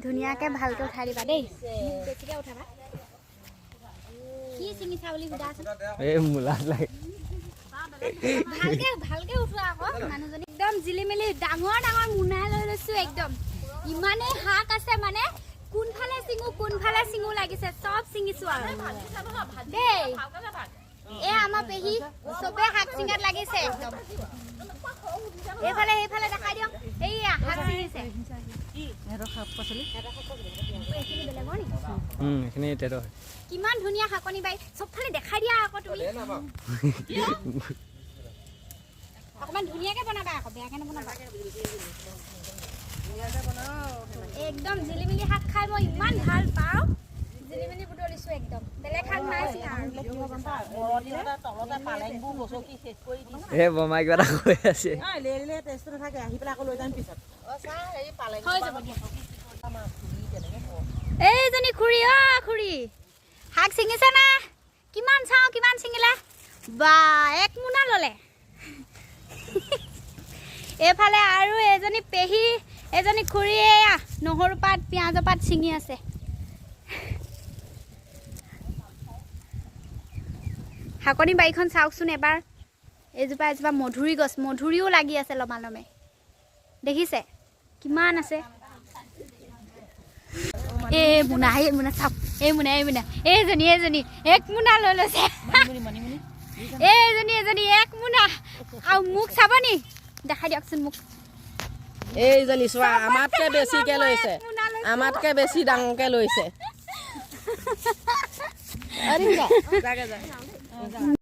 ধুনীয়াকে ভালকে উঠাই দিবা দেই, মোক বেছিকে উঠাবা। কি ছিঙিছা বুলি সোধাচোন। এই মূলাত লাগে। ভালকে ভালকে উঠোৱা আকৌ। মানুহজনী একদম জিলিমিলি ডাঙৰ ডাঙৰ মোনা লৈ লৈছো। একদম ইমানেই শাক আছে, মানে কোনফালে চিঙো কোনফালে চিঙো লাগিছে। চব চিঙিছো আৰু দেই। এ আমাৰ পেহী চবে শাক চিঙাত লাগিছে একদম। এইফালে সেইফালে দেখাই দিয়ক, এইয়া শাক চিঙিছে। এইখিনি বেলেগৰ নেকি? এইখিনি তেতৰ। কিমান ধুনীয়া শাকনি বাৰী, চবফালে দেখাই দিয়া আকৌ। তুমি অকণমান ধুনীয়াকে বনাবা আকৌ, বেয়াকে নবনাবা। একদম জিলিমিলি শাক খাই মই ইমান ভাল পাওঁ। জিলিমিলি বুটলিছো একদম, বেলেগ শাক নাই চিঙা আৰু। তলতে পালেংবোৰ গছকি শেষ কৰি দিছে। এই বৰমাই কিবা এটা কৈ আছে। টেষ্টটো নাথাকে, আহি পেলাই আকৌ লৈ যাম পিছত। পালেং হৈ যাব দিয়া। এইজনী খুৰী, অ খুৰী, শাক ছিঙিছে না? কিমান চাওঁ, কিমান ছিঙিলে বা, এক মোনা ল'লে। এইফালে আৰু এজনী পেহী, এজনী খুৰী, এয়া নহৰু পাত, পিঁয়াজৰ পাত ছিঙি আছে। শাকনি বাৰীখন চাওকচোন এবাৰ। এজোপা এজোপা মধুৰি গছ, মধুৰিও লাগি আছে লমালমে। দেখিছে কিমান আছে? এই মোনা, এই মোনা চাওক, এই মোনা, এই মোনা। এইজনী এইজনী এক মোনা লৈ লৈছে। এইজনী এজনী এক মোনা। আৰু মোক চাব নি? দেখাই দিয়কচোন মোক। এইজনী চোৱা, আমাতকে বেছিকে লৈছে, আমাতকে বেছি ডাঙৰকে লৈছে।